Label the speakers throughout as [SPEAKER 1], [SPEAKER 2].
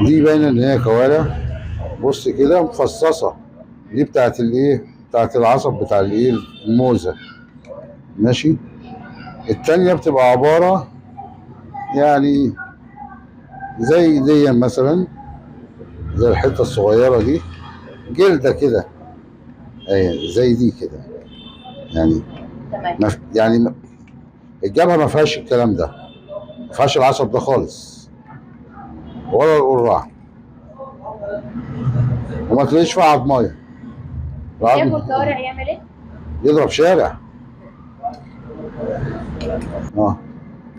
[SPEAKER 1] دي باينة ان هي كوارع. بص كده مفصصه، دي بتاعت الايه؟ بتاعت العصب بتاع الايه؟ الموزه. ماشي. التانية بتبقى عبارة يعني زي دي مثلا، زي الحتة الصغيرة دي، جلدة كده، ايوه زي دي كده يعني.
[SPEAKER 2] تمام.
[SPEAKER 1] يعني الجبهة ما فيهاش الكلام ده، ما فيهاش العصب ده خالص ولا القراع، وما تلاقيش فيها عظمايه.
[SPEAKER 2] ياكل كوارع يعمل ايه؟
[SPEAKER 1] يضرب شارع.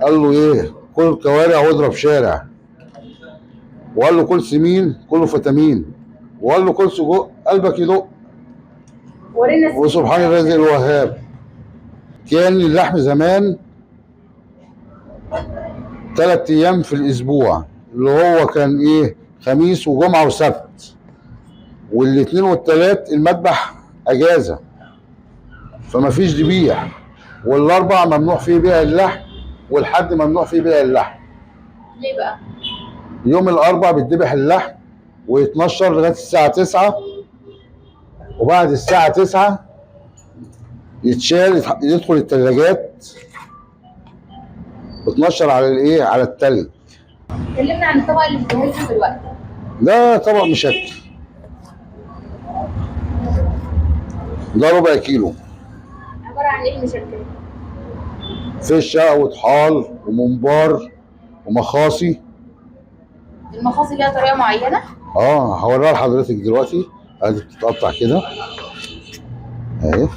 [SPEAKER 1] قال له ايه؟ كل كوارع واضرب شارع. وقال له كل سمين كله فتامين، وقال له كل سجق قلبك يدق.
[SPEAKER 2] ورينا
[SPEAKER 1] وسبحان الرازق الوهاب. كان اللحم زمان 3 ايام في الاسبوع، اللي هو كان ايه؟ خميس وجمعه وسبت، والاثنين والثلاث المذبح اجازه فما فيش ذبيح، والاربع ممنوع فيه بيع اللحم، والحد ممنوع فيه بيع اللحم.
[SPEAKER 2] ليه بقى؟
[SPEAKER 1] يوم الاربع بيتذبح اللحم ويتنشر لغاية الساعة 9، وبعد الساعة 9 يتشال، يدخل الثلاجات وتنشر على الايه؟ على التلج.
[SPEAKER 2] كلمنا عن الطبق اللي بتجهزه دلوقتي.
[SPEAKER 1] ده طبق مشكل، ده ربع كيلو.
[SPEAKER 2] عبارة عن ايه المشكل؟
[SPEAKER 1] فشه وطحال وممبار ومخاصي.
[SPEAKER 2] المخاصي ليها طريقه معينة؟
[SPEAKER 1] هوريها لحضرتك دلوقتي. ادي بتتقطع كده اهي.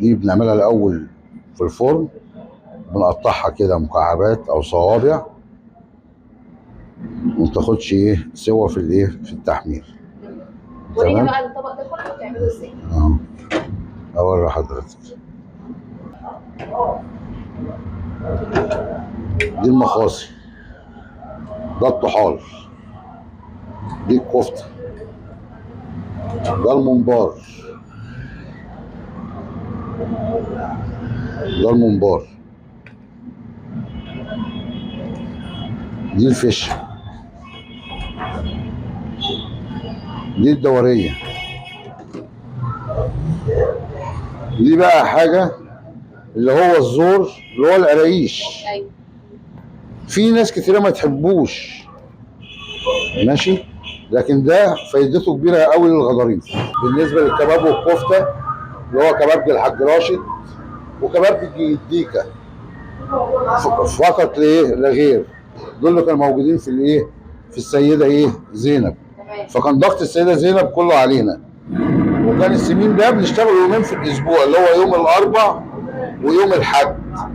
[SPEAKER 1] دي بنعملها الاول في الفرن، بنقطعها كده مكعبات او صوابع، وما تاخدش ايه سوا في الايه؟ في التحمير.
[SPEAKER 2] ورينا بقى الطبق ده كله بتعمله ازاي.
[SPEAKER 1] اوري حضرتك. دي المخاصي، ده الطحال، دي الكفتة، ده الممبار، ده الممبار، دي الفشه، دي الدورية، دي بقى حاجة اللي هو الزور، اللي هو القرايش.
[SPEAKER 2] ايوه.
[SPEAKER 1] في ناس كتيرة ما تحبوش، ماشي، لكن ده فايدته كبيرة قوي للغضاريف. بالنسبة للكباب والكفته، اللي هو كباب الحاج راشد وكباب الديكة فقط لايه؟ لا غير. دول اللي كانوا موجودين في الايه؟ في السيدة ايه؟ زينب. فكان ضغط السيدة زينب كله علينا. وكان السمين ده بنشتغل يومين في الاسبوع، اللي هو يوم الاربع ويوم الحد.